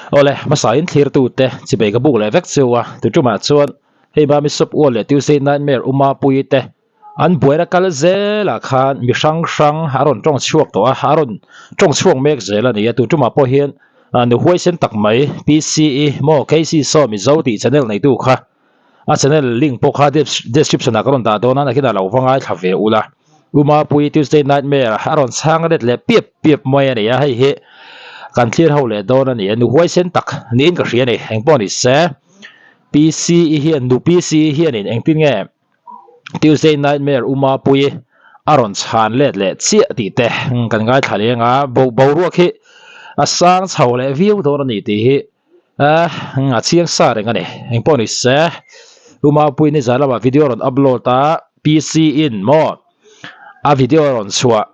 Awle, hmasa in thlirtute chibei ka buk leh vek cheu a, tuṭumah chuan hei Mami Sop Ual leh Tuesday Nightmare Uma Puii te an buaina kal zelah khan mi hrang hrang a rawn tawng chhuak tawh a, a rawn tawng chhuak mek zel a ni a, tuṭumah pawh hian nu huaisen tak mai PCE maw KC Saw Mizo tih channel neitu kha a channel link pawh kha description ah ka rawn dah dawn a, nakinah lo va ngaithla ve ula. U Mapuii Tuesday Nightmare a rawn chhang let leh piap piap mai a ni a, hei hi kan thlir ho leh dawn a ni a, nu huaisen tak niin ka hria a ni, engpawh ni se PCE hian nu PCE hianin engtin nge Tuesday Nightmare U Mapuii a rawn chhan let leh chiah tih te kan ngaithla leng a, boruak hi a sang chho leh viau dawn a ni tih hi a chiang sa reng a ni engpawh ni se U Mapuii ni zan lamah video rawn upload a PC in maw a video rawn chhuah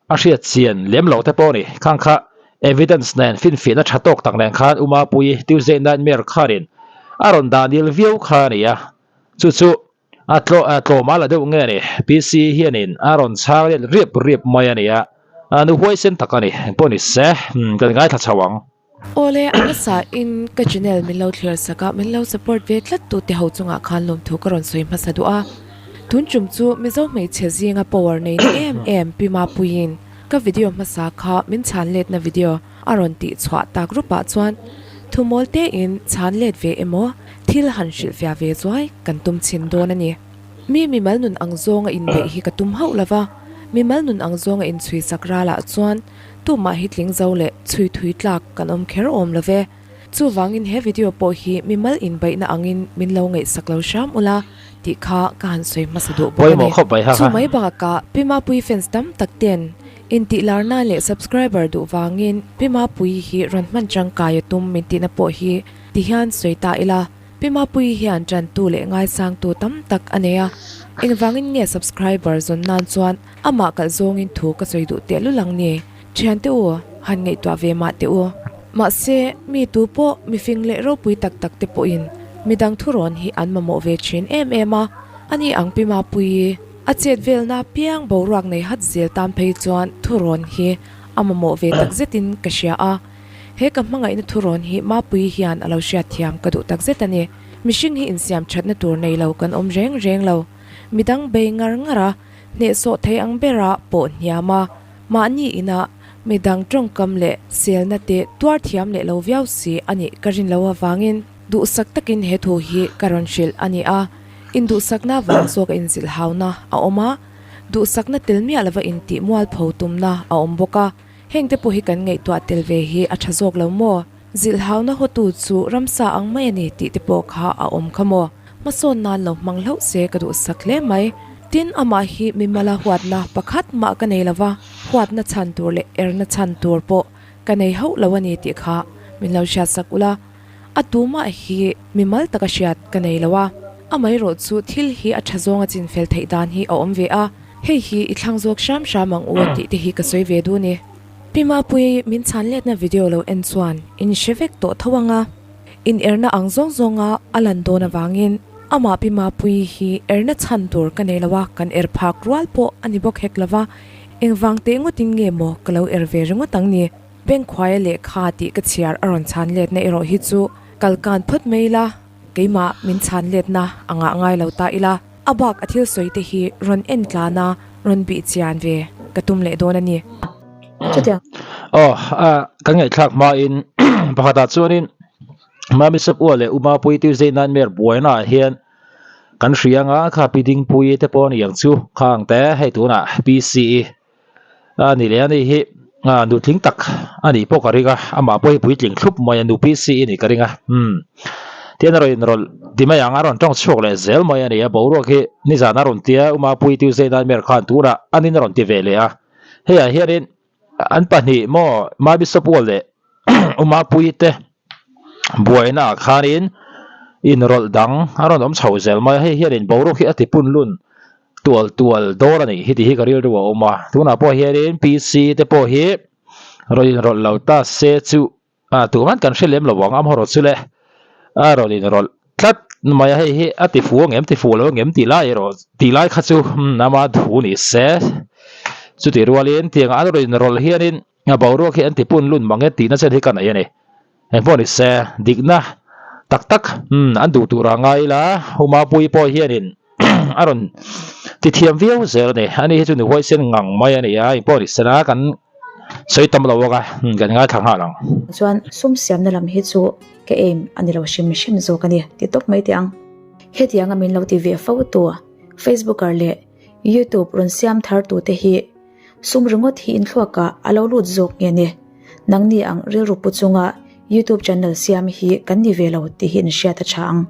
a hriat chian lem loh te pawh a ni khang kha evidence nen finfiahna tha tawk tak nen khan U Mapuii Tuesday Nightmare khanin a rawn dah nil viau kha a ni a chu chu a tlaw a tlawm a la deuh nge ni PC hianin a rawn chhang let riap riap mai a ni a nu huaisen tak a ni engpawh ni se kan ngaithla chho ang. Awle, a hmasa in ka channel min lo thlir sak a, min lo support ve tlat tu te ho chungah khan lawmthu ka rawn sawi hmasa duh a. Tun tum chu Mizo hmeichhe zinga power nei na em em Pi Mapuiin ka video hmasa kha min chhan letna video a rawn tih chhuah tak rupah chuan thumawl te in chhan let ve emaw thil han hrilhfiah ve zuai kan tum chhin dawn a ni. Mi mimal nun ang zawnga inbeih hi ka tum hauh lova, mimal nun ang zawnga inchhui sak ralah chuan Tumah hi tling zo leh chhui thui tlak kan awm kher awm lo ve. Chuvangin he video pawh hi mimal inbeihna angin min lo ngaihsak lo hram ula tih kha ka han sawi hmasa duh bawk a ni. Chu mai bakah Pi Mapuii fans tam tak ten intih lar nan leh subscriber duh vangin Pi Mapuii hi rawn hman tangkai a tum min tihna pawh hi ti hian sawi ta ila. Pi Mapuii hian tantu leh ngaisangtu tam tak a nei a, engvangin nge subscriber zawn nan chuan Amah kalh zawngin thu ka sawi duh tehlul ang ni, thiante u, han ngaihtuah ve mah teh u. Mahse, mi tu pawh mifing leh ropui tak tak te pawhin midang thurawn hi an mamawh ve thin em em a, ani ang Pi Mapuii a chet velna piang boruak nei hat zel tan phei chuan thurawn hi a mamawh ve tak zetin ka hria a, he ka hmangaihna thurawn hi Mapuii hian a lo hriatthiam ka duh tak zet a ni. Mihring hi insiam thatna tur nei lo kan awm reng reng lo, midang bei ngar ngar a, Hnehsawh thei ang bera pawh hniam a, mahni inah midang tawngkam leh selna te tuar thiam leh lo viau si a nih ka rin lo avangin duhsak takin he thu hi ka rawn hrilh a ni a, induhsakna vang zawk a inzilhauna a awm a, duhsakna tel miah lova intih mualpho tumna a awm bawk a, hengte pawh hi kan ngaihtuah tel ve hi a tha zawk lo maw? Zilhauna hawtu chu ramsa ang mai a ni tih te pawh kha a awm kha maw? Hmasawn nan lo hmang hlauh se ka duhsak hle mai. Tin, amah hi mimala huatna pakhat mah ka nei lova, huatna chhan tur leh erna chhan tur pawh ka nei hauh lo a ni tih kha min lo hriatsak ula. A tumah hi mimal taka hriat ka nei lo a, amaherawh chu thil hi a tha zawnga chinfel theih dan hi a awm ve a, hei hi i thlang zawk hram hram ang u tih te hi ka sawi ve duh ni. Pi Mapuii min chhan letna video lo en chuan in hre vek tawh tho ang a. In erna ang zawng zawnga a lan dawn avangin amah Pi Mapuii hi erna chhan tur ka nei lo a, kan er phak rual pawh a ni bawk hek lo va, engvang teh ngawtin nge maw ka lo er ve ringawt ang ni? Bengkhuaia lehkha tih ka chhiar a rawn chhan letna erawh hi chu kal kan phawt mai ila, keimah min chhan letna a ngah ngai lo ta ila, a bak a thil sawi te hi rawn en tlan a, rawn bih chian ve ka tum leh dawn a ni. Chutiang. Aw, kan ngaihthlak hmain pakhatah chuanin Mami Sapua leh U Mapuii Tuesday Nightmare buainaah hian kan hria anga kha Pi Dingpuii te pawh a ni ang chu khang te hei tunah PCE a ni leh a ni hi nutling tak a nih pawh ka ring a amah pawh hi puitling thlup mai a nu PCE nih ka ring a umm tihian a rawn inrawlh ti mai ang a rawn tawng chhuak leh zel mai a ni a boruak hi nizan a rawn tia U Mapuii Tuesday Nightmare khan tunah anin a rawn ti ve leh a. Hei ah hianin an pahnih maw Mabi Sawpual leh Umapuii te buaina ah khanin inrawlh dang a rawn awm chho zel mai a, hei hianin boruak hi a ti pun lun tual tual dawr a nih hi tih hi ka rilru a awm a, tunah pawh hianin PC te pawh hi rawn inrawlh lo ta se chu A tumah kan hre lem lo ang amaherawh chu le a rawn inrawlh tlat mai a hei hi a ti fu ang em ti fu lo ang em tih lai erawh tih lai kha chu ama thu ni se chutih rualin tiang an rawn inrawlh hianin a boruak hi an ti pun lun mang e tihna chen hi ka nei a ni. Engpawh ni se, dikna tak tak an duh tur a ngai ila, Umapuii pawh hianin a rawn ti thiam viau zel a ni. Ani hi chu ni huaisen ngang mai a ni a, engpawh ni sela kan sawi tam lo bawk a, kan ngaithla nghal ang. Chuan sum siamna lam hi chu ka aim a ni lo hrim hrim zawk a ni ti tawp mai teh ang. Hetianga min lo ti ve fo tu Facebooker leh YouTube rawn siam thar tute hi Sum ringawt hi inthluakah a lo lut zawk nge ni? Nangni ang rilru pu chunga YouTube channel siam hi kan ni ve lo tih hi inhriat a tha ang.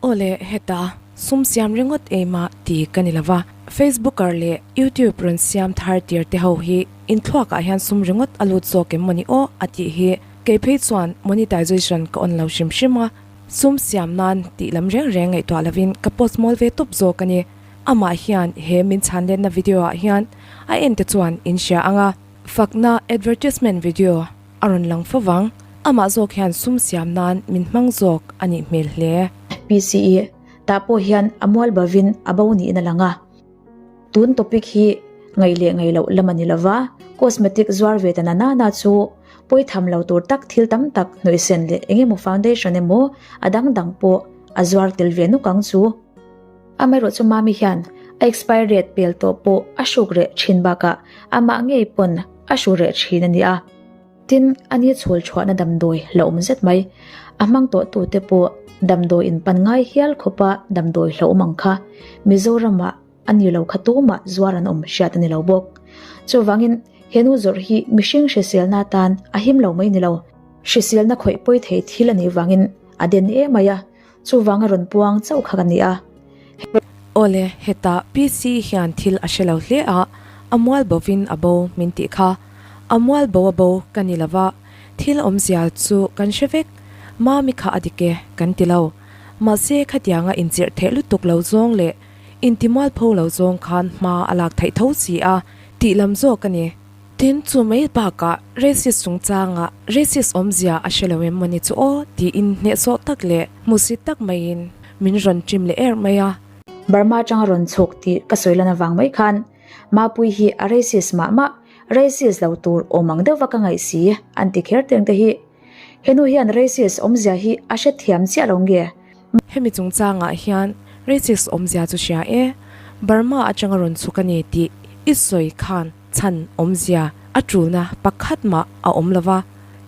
Aw le, heta sum siam ringawt eimah ti ka ni lova, Facebooker leh YouTube rawn siam thar tir te ho hi inthluakah hian sum ringawt a lut zawk em mawni aw a tih hi kei phei chuan monetization ka on lo hrim hrim a, sum siam nan tih lam reng reng ngaihtuah lovin ka post mawl ve tawp zawk a ni. Amah hian he min chhanletna video ah hian a en te chuan in hria ang a, fakna advertisement video a rawn lang fo vang. Amah zawk hian sum siam nan min hmang zawk a nih hmel hle. PCE tah pawh hian a mual bovin a bo niin a lang a. Tun topic hi ngaih leh ngaih loh lam a ni lova, cosmetic zuar ve ta na nana chu pawi tham lo tur tak thil tam tak hnawihsen leh eng emaw foundation emaw a dang dang pawh a zuar tel ve nuk ang chu. Amaherawh chu Mami hian a expire date pel tawh pawh a hruk reh thin bakah amah ngei pawn a hru reh thin a ni a. Tin, a ni chhul chhuahna damdawi la awm zet mai. A hmang tawh tute pawh damdawi in pan ngai hial khawpa damdawi hlauhawm ang kha Mizoramah a ni lo kha tumah zuar an awm hriat a ni lo bawk. Chuvangin he nu zawrh hi mihring hriselna atan a him lo mai ni lo. Hriselna khawih pawi thei thil a nih vangin a den em mai a. Chuvang a rawn puang chauh kha ka ni a. Awle, hetah PC hian thil a hre lo hle a, a mual bovin a bo min tih kha. A mual bo a bo ka ni lova, thil awmzia chu kan hre vek. Mami kha a dik e, kan ti lo. Mahse khatianga inchirh theh lutuk lo zawng leh intimualpho lo zawng khan hma a lak theih tho si a, tih lam zawk a ni. Tin, chu mai bakah racist chungchangah racist awmzia a hre lo em mawni chu aw tiin hnehsawh tak leh hmusit tak maiin min rawn ṭim leh er mai a. Burma atanga rawn chhuk tih ka sawi lan avang mai khan Mapui hi a racist mah mah, racist lo tur awm ang deuhva ka ngaih si an ti kher teng te hi. Henu hian racist awmzia hi a hrethiam chiah lo nge? Hemi chungchangah hian racist awmzia chu hria e, Burma atanga rawn chhuk a ni tih i sawi khan Chhan awmzia a tulna pakhat mah a awm lo va,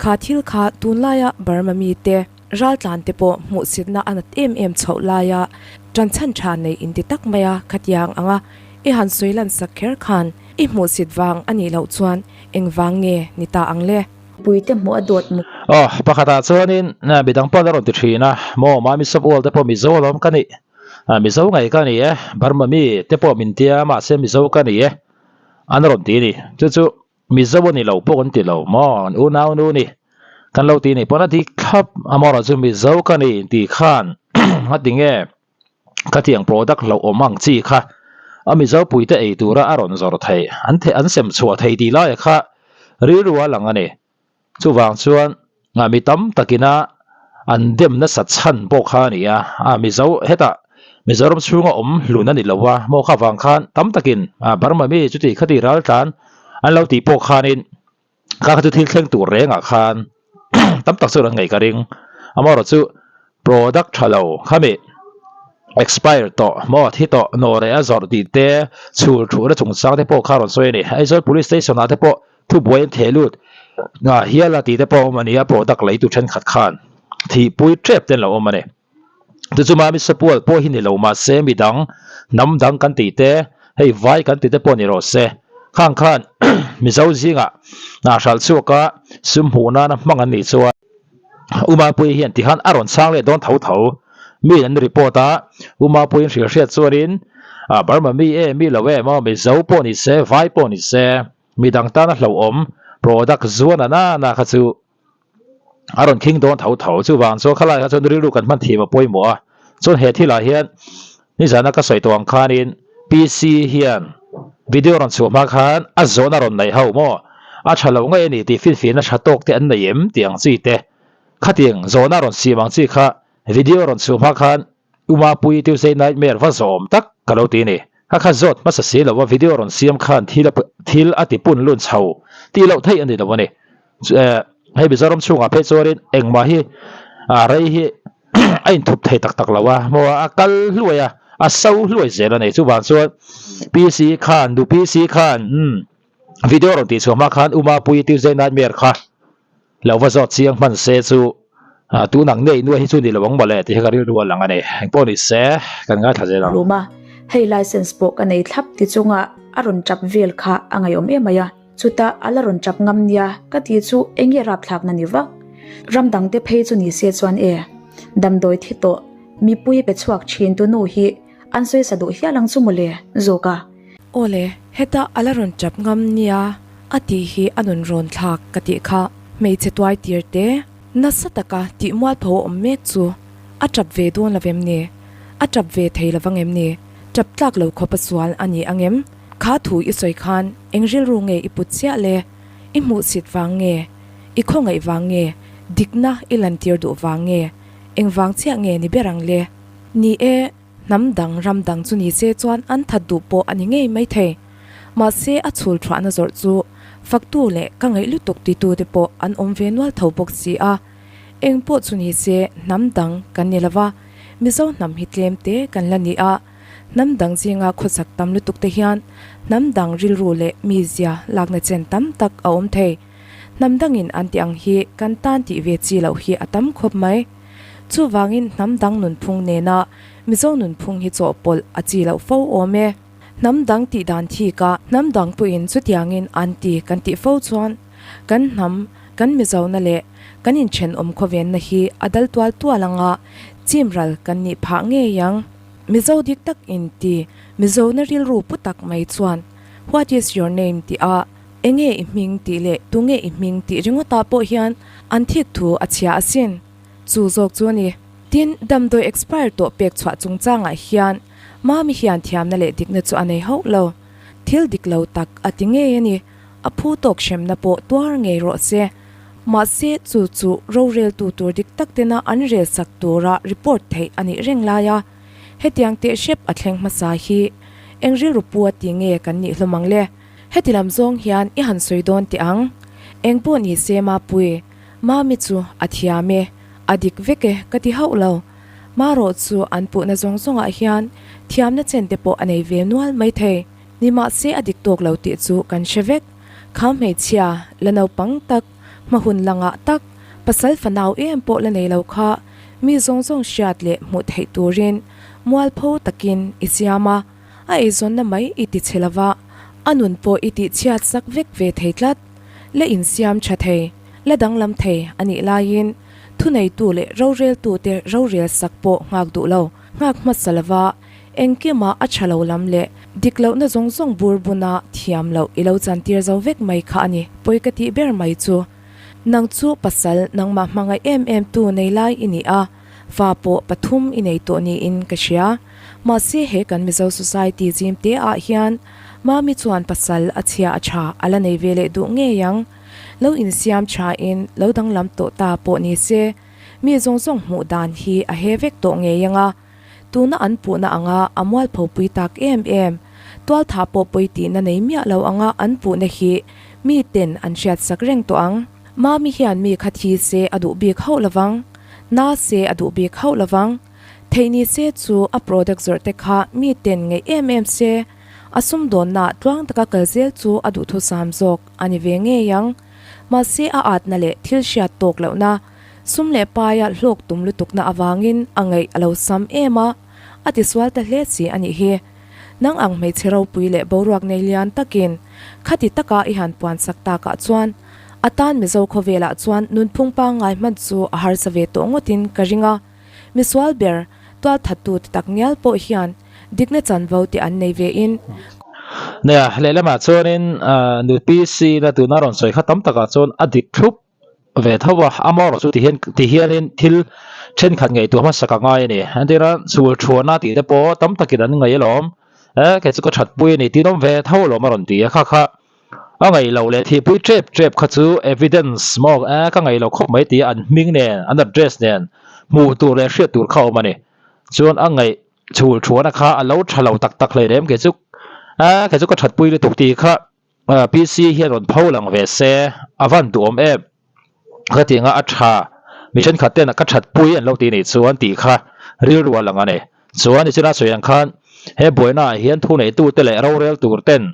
kha thil kha tunlaia Burma mite raltlante pawh hmuhsitna a nat em em chhoh laia ṭanchhan ṭha nei inti tak maia khatiang anga i han sawi lansak kher khan i hmuhsit vang a nih loh chuan engvang nge ni ta ang le? Puite hmuh a dawt muk. Aw, pakhatah chuanin midang pawh an rawn ti ṭhin a, maw Mami Sop Ual te pawh Mizo alawm ka nih, Mizo ngei ka ni e, Burma mi te pawh min tia mahse Mizo ka ni e. An rawn ti a ni. Chu chu Mizo a ni lo pawh kan ti lo maw? An unau nu ni kan lo ti ni pawn a dik thlap amaherawh chu Mizo ka ni tih khan a ti nge khatiang product hlauhawm ang chi kha a Mizo puite ei tura a rawn zawrh theih an theh an sem chhuah thei tih laia kha rilru a lang a ni. Chuvang chuan mi tam takina an dem nasa chhan pawh kha a ni a, a Mizo hetah Mizoram chhunga awm hlun a ni lo a, maw kha vang khan tam takin Burma mi chuti khati ral tlan an lo tih pawh khanin kha kha chu thil thleng tur rengah khan tam tak chuan an ngaih ka ring. Amaherawhchu chu Product tha lo khami expire tawh maw thi tawh nawh reh a zawrh tih te chhul thuhna chungchang te pawh kha rawn sawi a ni. Aizawl Police Station ah te pawh thubuai an theh lut ah hial a tih te pawh a awm a ni a, product lei tu thenkhat khan thihpui tep te an lo awm a ni. Chu chu Mami Sapual pawh hi ni lo mahse midang hnam dang kan tih te hei vai kan tih te pawh ni rawh se khang khan Mizo zingah hralh chhuak a sum hmuh nana hmang an nih chuan U Mapuii hian tikhan a rawn chhang leh dawn tho tho. Mi an report a, U Mapuiin hrilh hriat chuanin Burma mi e, mi lo e maw, Mizo pawh ni se, Vai pawh ni se, midang tana hlauhawm product zuan a nana kha chu a rawn khing dawn tho tho. Chuvang chuan khalai kha chuan rilru kan hman thiam a pawimawh a. Chuan he thilah hian nizana ka sawi tawh ang khanin PC hian video rawn chhuah hma khan a zawhna rawn nei ho maw? A tha lo ngei a ni tih finfiahna tha tawk te an nei em tih ang chi te khatiang zawhna rawn siam ang chi kha video rawn chhuah hma khan U Mapuii Tuesday Nightmare va zawm tak ka lo ti a ni. Kha kha zawt hmasa si lo a video rawn siam khan thil a thil a ti pun lun chho tih loh theih a ni lo a ni. Hei Mizoram chhungah phei chuanin engmah hi rei hi a inthup thei tak tak lo a, maw a kal hluai a, a so hluai zel a ni. Chuvang chuan PC khan, nu PC khan umm video rawn tih chhuah hma khan U Mapuii Tuesday Nightmare kha lo va zawt chiang hman se chu tun ang nei nuai hi chu ni lo ang mawle tih hi ka rilru a lang a ni. Engpawh ni se kan ngaithla zel ang. Hlum a, hei license pawh ka nei thlap ti chunga a rawn tap vel kha a ngaihawm em mai a. Chutah a la rawn tap ngam nia ka tih chu eng nge rapthlakna ni vak? Ram dangte phei chu ni se chuan e, damdawi thi tawh mipui pe chhuak thin tu nu hi an sawi sa duh hial ang chu mawle zawk a. Awle, heta a la rawn tap ngam nia a tih hi a nun rawn thlak ka tih kha. Hmeichhe tuai tir te nasa taka tih mualpho a awm mek chu a tap ve dawn lo em ni? A tap ve thei lo vang em ni? Tap tlak lo khawp a sual a ni ang em? Kha thu i sawi khan eng rilru nge i put chiah le? I hmuhsit vang nge? I khawngaih vang nge? Dikna i lantir duh vang nge? Eng vang chiah nge ni ber ang le? Ni e, hnam dang ram dang chu ni se chuan an that duh pawh a ni ngei mai thei. Mahse a chhul thuahna zawrh chu faktu leh ka ngaih lutuk titu te pawh an awm ve nual tho bawk si a. Eng pawh chu ni se hnam dang kan ni lova, Mizo hnam hi tlem te kan la ni a. Hnam dang zinga khawsak tam lutuk te hian hnam dang rilru leh mizia lakna chen tam tak a awm thei. Hnam dangin an tih ang hi kan tan tih ve chi loh hi a tam khawp mai. Chuvangin hnam dang nunphung nena Mizo nunphung hi chawhpawlh a chi loh fo awm e. Hnam dang tih dan thika hnam dang pawhin chutiangin an ti kan tih fo chuan kan hnam, kan Mizona leh kan inthenawm khawvenna hi a dal tual tual anga chimral kan nih phah ngei ang. Mizo dik tak in ti Mizo na rilru pu tak mai chuan What is your name tih a enge i hming tih leh tunge i hming tih ringawtah pawh hian an thik thu a chhia asin. Chu zawk chu a ni. Tin, damdawi expire tawh pek chhuah chungchangah hian Mami hian thiamna leh dikna chu a nei hauh lo. Thil dik lo tak a ti ngei a ni. A phu tawk hremna pawh tuar ngei rawh se. Mahse, chu chu roreltu tur dik tak tena an rel sak tura report theih a nih reng lai a, hetiang teh hrep a thleng hmasa hi eng rilru pu a ti nge kan nih hlawm ang le? Heti lam zawng hian i han sawi dawn teh ang. Eng pawh ni se Mapui, Mami chu a thiam e, a dik vek e ka ti hauh lo. Marawh chu an puhna zawng zawngah hian thiamna chen te pawh a nei ve nual maithei. Nimahse a dik tawk lo tih chu kan hre vek. Kha hmeichhia, la naupang tak, hma hun la ngah tak, pasal fanau em pawh la nei lo kha mi zawng zawng hriat leh hmuh theih turin mualpho takin i siam a, a eizawnna mai i ti chhe lova, a nun pawh i tih chhiat sak vek ve thei tlat. La insiam tha thei, la danglam thei a nih laiin thuneitu leh roreltute rorel sak pawh nghak duh lo, nghak hmasa lova Engkima a tha lo lam leh dik lohna zawng zawng bur buna thiam loh i lo chantir zo vek mai kha a ni, pawi ka tih ber mai chu. Nang chu pasal nangmah hmangaih em em tu nei lai i ni a, fa pawh pathum i nei tawh niin ka hria. Mahse he kan Mizo society zim te ah hian Mami chuan pasal a chhia a tha a la nei ve leh duh ngei ang. Lo insiam tha in lo danglam tawh ta pawh ni se, mi zawng zawng hmuh dan hi a he vek tawh ngei ang a. Tuna an puhna anga a mualpho pui tak em em, tualthah pawh pawi tihna nei miah lo anga an puhna hi mi ten an hriat sak reng tawh ang. Mami hian mi kha thi se a duh bik hauh lovang, na se a duh bik hauh lovang. Theih ni se chu a product zawrh te kha mi ten ngeih em em se, a sumdawnna tluang taka kal zel chu a duhthusam zawk a ni ve ngei ang. Mahse a atna leh thil hriat tawk lohna, Sum leh paia hlawk tum lutukna avangin a ngaih a lo sam em a, a tisual ta hle si a nih hi. Nang ang hmeichhe ropui leh boruak nei lian takin khati taka i han puan sak takah chuan a tan Mizo khawvelah chuan nunphung pangngai hman chu a harsa ve tawh ngawtin ka ring a. Misual ber tualthattu ti tak ngial pawh hian dikna chanvo te an nei ve in. Nia, lehlamah chuanin nupi sina tuna rawn sawi kha tam takah chuan a dik thlup. ve tho a, amaherawh chu tihian tihianin thil thenkhat ngaihtuah hmasa ka ngai a ni. Entirna chhul thuahna tih te pawh tam takin an ngaih alawm, e kei chu ka thatpui a ni tih an awm ve tho alawm a rawn ti a, kha kha a ngaih loh leh thihpui tep tep kha chu evidence maw e ka ngaih loh khawp mai tia an hming nen an address nen hmuh tur leh hriat tur kha a awm a ni. Chuan a ngaih chhul thuahna kha a lo tha lo tak tak hlei rem kei chu e kei chu ka thatpui lutuk tih kha. PC hian rawn pho lang ve se a van duhawm em. Khatianga a tha mi thenkhat ten a ka that pui an lo ti nih chuan tih kha rilru a lang a ni. Chuan nichina sawi ang khan he buaina ah hian thuneitu te leh rorel tur ten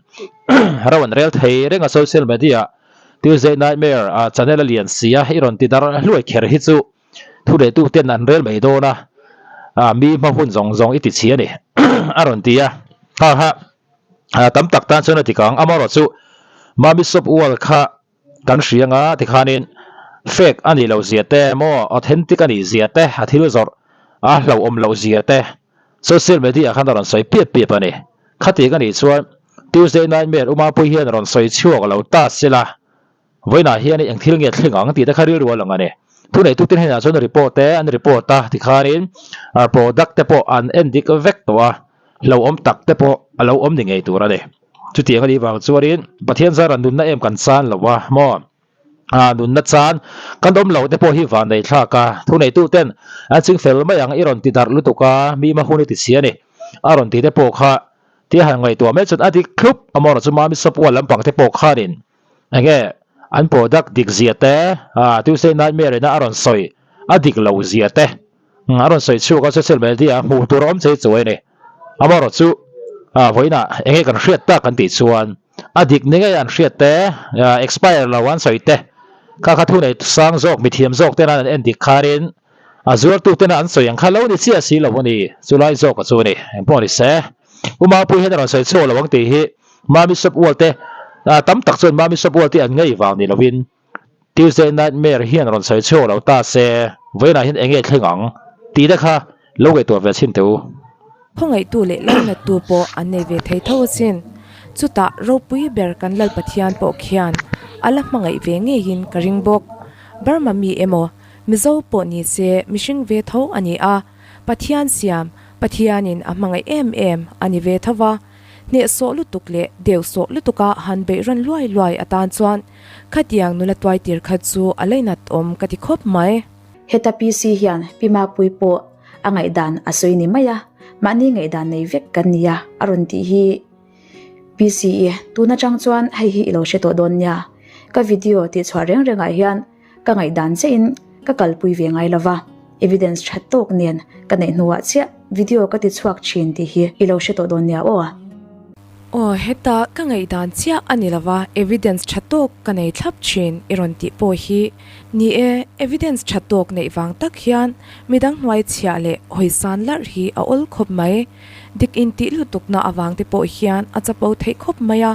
ro an rel thei reng a social media Tuesday Nightmare ah channel a lian si a i rawn ti dar hluai kher hi chu thuneitu ten an rel mai dawn a mi hma hun zawng zawng i ti chhi a ni a rawn ti a ha ha tam tak tan chuan a ti kang amaherawhchu Mami Soap Wall kha Kan hria nga tikhanin fake a nih loh zia te maw authentic a nih zia te a thil zawrh a hlauhawm loh zia te social media ah khan a rawn sawi piap piap a ni. Khati ka nih chuan Tuesday Nightmare Umapui hian a rawn sawi chhuak lo ta sela vawiinah hian eng thil nge thleng ang tih te kha rilru a lang a ni. Thuneihtu te hnenah chuan report te an report a tikhanin product te pawh an en dik vek tawh a hlauhawm tak te pawh a lo awm ni ngei tur a ni. Chutiang a nih vang chuanin Pathian zara nunna em kan chan lo a maw? Ah, nunna chan kan awm loh te pawh hi van nei thlak a, thuneitu ten an ching fel mai ang i rawn ti darh lutuk a, mi hma hun i ti chhi a ni. A rawn ti te pawh kha tia han ngaihtuah mai chuan a dik thlup a maw chu mami sawp ual lampang te pawh khanin enge an product dik zia te, ah, Tuesday Nightmare ina a rawn sawi a dik lo zia te. A rawn sawi chhuak a social media hmuh tur a awm chei chuai a ni. Amaherawh chu vawiinah eng nge kan hriat tak kan tih chuan a dik ni ngei an hriat te, expire lo an sawi te, kha kha thu nei sang zawk mithiam zawk tena an en dik khanin a zuartu tena an sawi ang kha lo ni chiah si lo a ni. Chulai zawk a chu a ni. Engpawh ni se. U Mapui hian a rawn sawi chhuak lo ang tih hi Mami Shop Ual te tam tak chuan Mami Shop Ual te an ngei vang ni lovin Tuesday Nightmare hian rawn sawi chhuak lo ta se, vawiinah hian eng nge thleng ang? tih te kha lo ngaihtuah ve chhin teh u. Khawngaihtu leh lainattu pawh an nei ve thei tho asin. Chutah ropui ber kan Lal Pathian pawh khian a la hmangaih ve ngeiin ka ring bawk. Burma mi emaw, Mizo pawh ni se mihring ve tho a ni a, Pathian siam, Pathianin a hmangaih em em a ni ve tho va. Hnehsawh lutuk leh deuhsawh lutuka han beih rawn luai luai atan chuan khatiang nula tuaitir kha chu a leinat awm ka ti khawp mai. Heta PC hian Pi Mapui pawh a ngaihdan a sawi ni mai a, mahni ngaihdan nei vek kan ni a, a rawn tih hi. PC i tun atang chuan hei hi i lo hre tawh dawn nia, ka video tihchhuah reng rengah hian Ka ngaihdan chiahin ka kalpui ve ngai lova, evidence tha tawk nen ka neih hnuah chiah video ka ti chhuak thin tih hi i lo hre tawh dawn nia aw. Aw, heta ka ngaihdan chiah a ni lova, evidence tha tawk ka nei thlap thin i rawn tih pawh hi ni e, evidence tha tawk neih vang tak hian midang hnuai chhiah leh hawisan larh hi a awl khawp mai. Dik intih lutukna avang te pawh hian a chapo theih khawp mai a.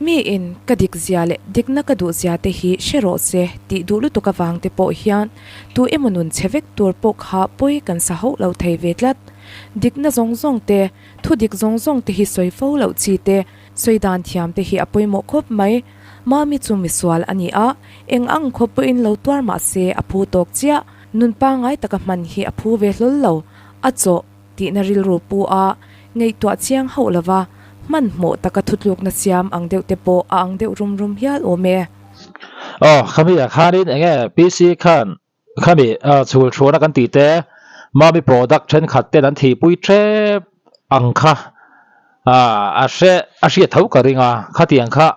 Miin ka dik zia leh dikna ka duh zia te hi hre rawh se tih duh lutuk avang te pawh hian tu emaw nun chhe vek tur pawh kha pawi kan sa hauh lo thei ve tlat. Dikna zawng zawng te, thu dik zawng zawng te hi sawi fo loh chi te, sawi dan thiam te hi a pawimawh khawp mai. Mami chu misual a ni a, eng ang khawp pawhin lo tuar mah se a phu tawk chiah. Nun pangngai taka hman hi a phu ve hlawl lo. A chawh. Tihna rilru pu a, ngaihtuah chiang hauh lova hmanhmawh taka thutlukna siam ang deuh te pawh a ang deuh rum rum hial awm e. Aw, khami ah khanin eng nge PC khan khami chhul chhuahna kan tih te, Mami product thenkhat ten an thihpui tep ang kha a hre a hriat tho ka ring a, khatiang kha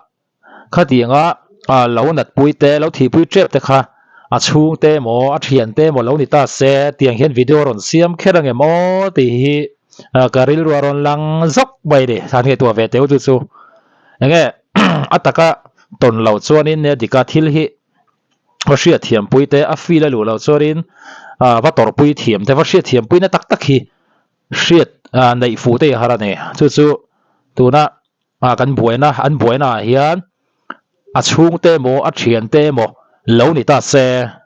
Khatianga lo natpui te, lo thihpui tep te kha a chhung te emaw, a thian te emaw lo ni ta se, tiang hian video rawn siam kher ang em aw tih hi ka rilru a rawn lang zawk mai a ni. Thlan ngaihtuah ve teu chu chu enge a taka tawn loh chuanin nia dika thil hi va hriatthiampui te, a feel a luh loh chuanin va tawrhpui thiam te, va hriatthiampuina tak tak hi hriat neih fuh te i har a ni. Chu chu tuna Ah kan buaina an buaina ah hian a chhungte emaw a thiante emaw lo ni ta se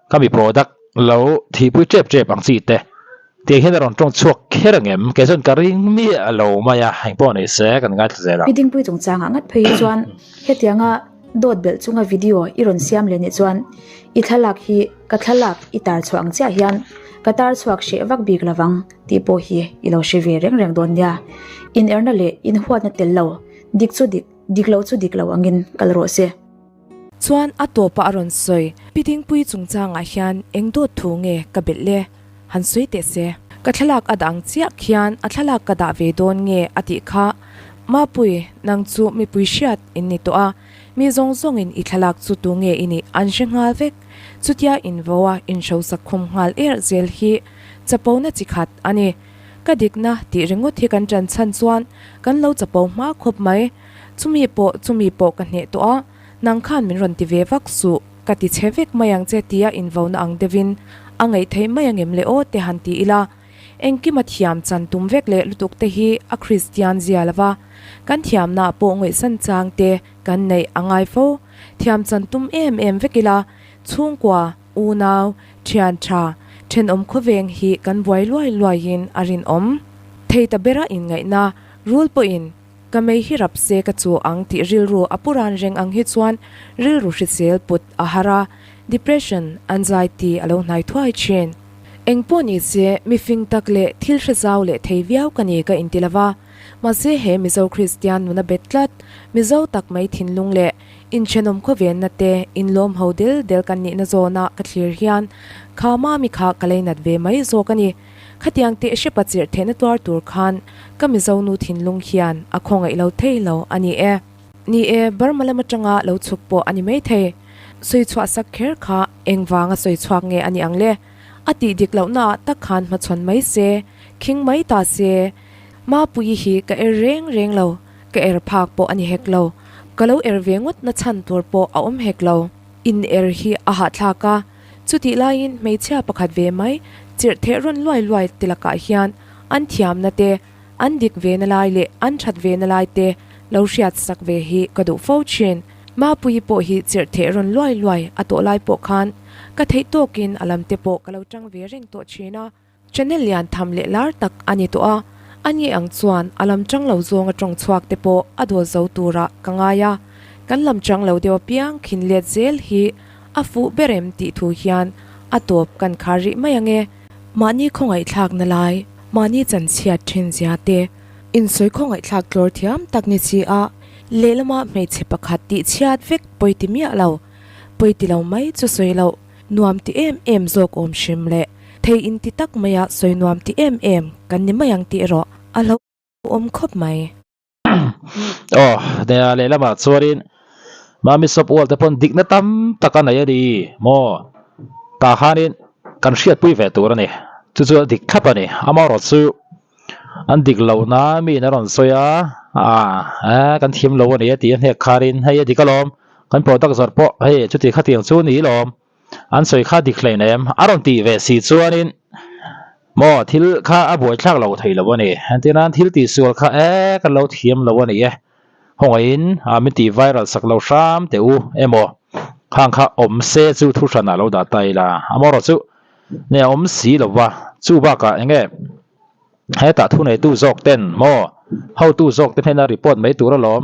ka mi product lo thihpui tep tep ang chi te tiang hian a rawn tawng chhuak kher ang em kei chuan ka ring miah lo mai a engpawh ni se kan ngaithla zel ang. Pi Dingpui chungchangah ngat phei hi chuan hetianga dawt belh chunga video i rawn siam leh nih chuan i thlalak hi ka thlalak i tar chhuah ang chiah hian ka tar chhuak hreh vak bik lovang. Tih pawh hi i lo hre ve reng reng dawn nia. Inerna leh inhuatna tel lo, dik chu dik, dik lo chu dik lo angin kal rawh se. Chuan a tawpah a rawn sawi, Pi Dingpui chungchangah hian eng dawt thu nge ka belh le? Han sawi teh se. Ka thlalak a dah ang chiah khian a thlalak ka dah ve dawn nge a tih kha. Mapui, nang chu mipui hriat in ni tawh a. Mi zawng zawngin i thlalak chu tu nge i nih an hre nghal vek. Chutia invo a inhrosak khum nghal erh zel hi chapona chi khat a ni. Ka dikna tih ringawt hi kan ṭan chhan chuan kan lo chapo hma khawp mai. Chumi pawh chumi pawh ka hneh tawh a, nang khan min rawn ti ve vak suh, ka ti chhe vek mai ang che tia invona ang deuhin a ngaih theih mai angem le aw te han ti ila. Engkima thiam chan tum vek leh lutuk te hi a Kristian zia lova, kan thiamna pawh ngaihsan chang te kan neih a ngai fo. Thiam chan tum em em vek ila, chhungkua, unau, thian tha, thenawm khawveng hi kan buai luai luaiin a rinawm. Thei ta bera inngaihna, rul pawhin Ka mei hi rap se ka chu ang tih rilru a pu ran reng ang hi chuan rilru hrisel put a har a, depression, anxiety a lo hnai thuai thin. Eng pawh ni se, mi fing tak leh thil hre zau leh thei viau ka ni ka inti lo va, mahse he Mizo Kristian nuna bet tlat, Mizo tak mai thinlung leh inthenawm khawvenna te inlawm ho del del kan nihna zawna ka thlir hian kha mami kha ka leinat ve mai zawk a ni. Khatiang teh hrepa chirh theihna tuar tur khan ka Mizo nu thinlung hian a khawngaih lo thei lo a ni e. Ni e, Burma lam atanga lo chhuk pawh a ni mai thei. Sawi chhuah sak kher kha engvanga sawi chhuak nge a ni ang le? A tih dik lohna ah tak khan hmachhawn mai se, khing mai ta se. Mapuii hi ka er reng reng lo, ka er phak pawh a ni hek lo. Ka lo er ve ngawt na chhan tur pawh a awm hek lo. In er hi a hahthlak a. Chutih laiin hmeichhia pakhat ve mai chirh theh rawn luai luai te lakah hian an thiamna te, an dik ve na lai leh an that ve na lai te lo hriat sak ve hi ka duh fo thin. Mapuii pawh hi chirh theh rawn luai luai a tawh lai pawh khan ka theih tawkin a lam te pawh ka lo tang ve reng tawh thin a. Channel lian tham leh lar tak a ni tawh a, a ni ang chuan a lam chang lo zawnga tawng chhuak te pawh a dawl zo turah ka ngai a, kan lam chang lo deuh apiang khin let zel hi a fuh ber em tih thu hian a tawp kan khar rih mai ang e. Mahni khawngaihthlakna lai, mahni chanchhiat thin zia te, insawi khawngaihthlak tlawr thiam tak ni si a, lehlama hmeichhe pakhat tih chhiat vek pawi ti miah lo, pawi ti lo mai chu sawi loh. Nuam ti em em zawk awm hrim leh thei inti tak maia sawi nuam ti em em kan ni mai ang tih erawh a hlauhawm khawp mai. Aw, nia lehlamah chuanin Mami Soap Wall te pawn dikna tam tak a nei a ni maw? Tah khanin kan hriatpui ve tur a ni. Chu chu a dik thlap a ni. Amaherawhchu an dik lohna miin a rawn sawi a, ah kan thiam lo a ni a tih a hnek kharin hei a dik alawm. Kan product zawrh pawh hei chuti khatiang chu ni lawm, an sawi kha dik hlein em? A rawn tih ve si chuanin maw thil kha a buaithlak lo thei lo a ni. Entir nan thil tihsual kha e kan lo thiam lo a ni e, khawngaihin min tih viral sak lo hram teh u emaw khang kha awm se chu thu hranah lo dah ta ila amaherawh chu nge awm si lo va, chu bakah eng nge Hetah thuneitu zawk ten maw hotu zawk te hnena report mai tur alawm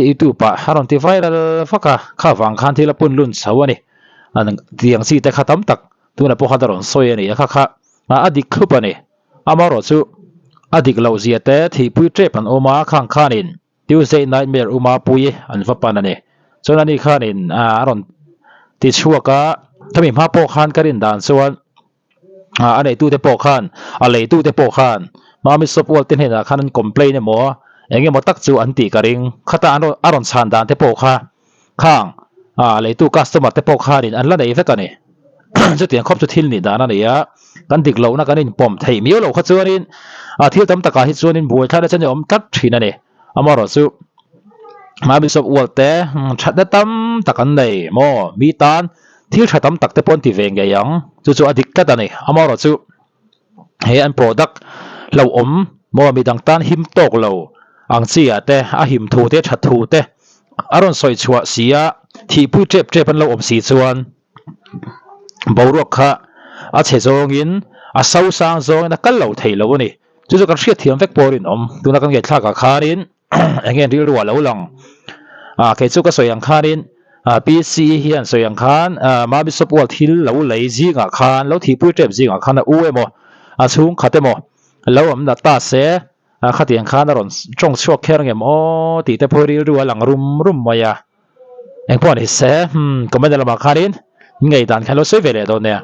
youtube ah a rawn ti viral vak a, kha vang khan thil a pun lun chho a ni. Tiang chi te kha tam tak tunah pawh khan a rawn sawi a ni a, kha kha a dik thlup a ni. Amaherawh chu a dik loh zia te thihpui tep an awm a, khang khanin Tuesday Nightmare Uma pui an va pan a ni. Chuan ani khanin a rawn ti chhuak a, khami hma pawh khan ka rin dan chuan a neitute pawh khan a leitute pawh khan Mami Soap World te hnenah khan an complain emaw eng emaw tak chu an tih ka ring. Khata an rawn a rawn chhan dan te pawh kha khang a leitu customer te pawh khanin an la nei vek a ni. Chutiang khawp chu thil nih dan a ni a, kan dik lohna kan inpawm theih miau loh kha chuanin a thil tam takah hi chuanin buaithlakna chu a ni awm tlat thin a ni. Amaherawh chu Mami Soap World te thatna tam tak an nei maw? Mi tan thil tha tam tak te pawh an ti ve ngei ang, chu chu a dik tlat a ni. Amaherawh chu he an product hlauhawm maw midang tan him tawk lo ang chi ah te a him thu te tha thu te a rawn sawi chhuah si a, thihpui tep tep an lo awm si chuan boruak kha a chhe zawngin a so sang zawngin a kal lo thei lo a ni. Chu chu kan hriat thiam vek pawh rinawm. Tuna kan ngaihthlak ah khanin eng nge rilru a lo lang. Ah kei chu ka sawi ang khanin ah PC hian sawi ang khan ah Mami Soap World thil lo lei zingah khan lo thihpui tep zingah khan a u emaw a chhungkhat emaw lo awm na ta se ah khatiang khan a rawn tawng chhuak kher ngem aw tih te pawh rilru a lang rum rum mai a. Engpawh ni se hmm comment lamah khanin ngaihdan khan lo sawi ve leh dawn nia.